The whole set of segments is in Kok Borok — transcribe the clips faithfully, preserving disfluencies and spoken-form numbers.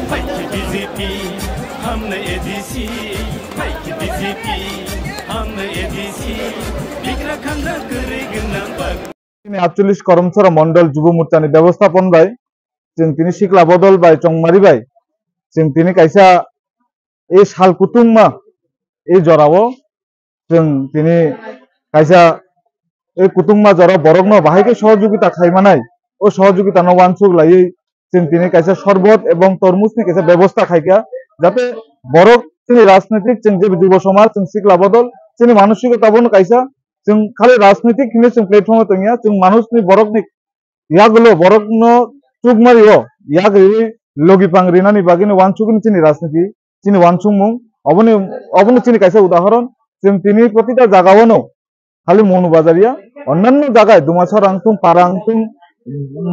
Fight to B J P, hamle A D C. Fight to B J P, hamle A D C. Bigra khanda kwrwi gwnang bak. Tini atchollish Karamchara Mondol Jubo Morchani bebosthapan bai, chwng tini sikla bodol bai, chongmari bai, chwng tini kaisa ei sal kutungma, ei jorao chwng tini kaisa ei kutungma jora borokno bahai khe sohojogita khai manai, o sohojogitano uansuk laiwi chwng tini kaisa sorbot ebong tormujni kaisa bebostha khaikha, jate borok chini rajnitik chwng je jubo somaj chwng sikla bodol chini manusikota bono kaisa chwng khali rajnitik hinwi chwng platform o tongya, chwng manusni borokni yagulo borokno chukmario yak riwi logi pang rinani bagwino uansukni chini rajniti, chini uansukmung, oboni, oboni chini kaisa udahoron, chwng tini protita jagaono khali Monu Bazar ya, onnanno jaga Dumasora wngthung, Para wngthung,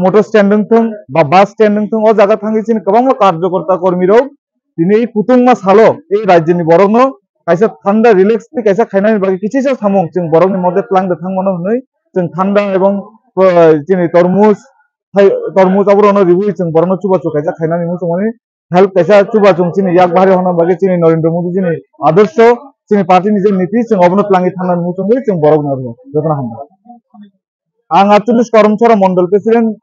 motor stand wngthung, ba bus stand wngthung, o jaga thangwi chini kwbangma karjokorta kormirok tini ei kutungma salo ei rajyoni borokno kaisa thanda relax tei kaisa khainani bagwi kisisa samung chwng borokni moddhe twlang de thangmano hwnwi chwng thanda ebong, uh, chini tormoj, thai-, tormoj aborokno riwi chwng borokno chubachu kaisa khainani muchungmani help kaisa chubachu chini yak bahari honna bagwi chini Narendra Modi chini adorsho chini party ni je niti chwng obono twlangwi thangnani muchungwi chwng borokno rw. Jotono hambai. Ang atchollish Karamchara Mondol President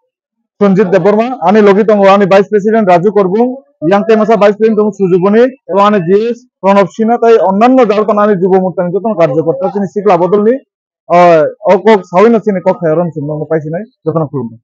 Sanjit Debbarma, ani logi tongo ani Vice President Raju Korbung, yang tei masa Vice President tongo Sujuboni, ebong ani G S Pranab Sinha, tei onnanno jaga tongo ani Jubo Morchani jotono karjokorta chini sikla bodolni, ah, o kok sawino chini kok khayaron chwngno paisinai, jotono khulumkha.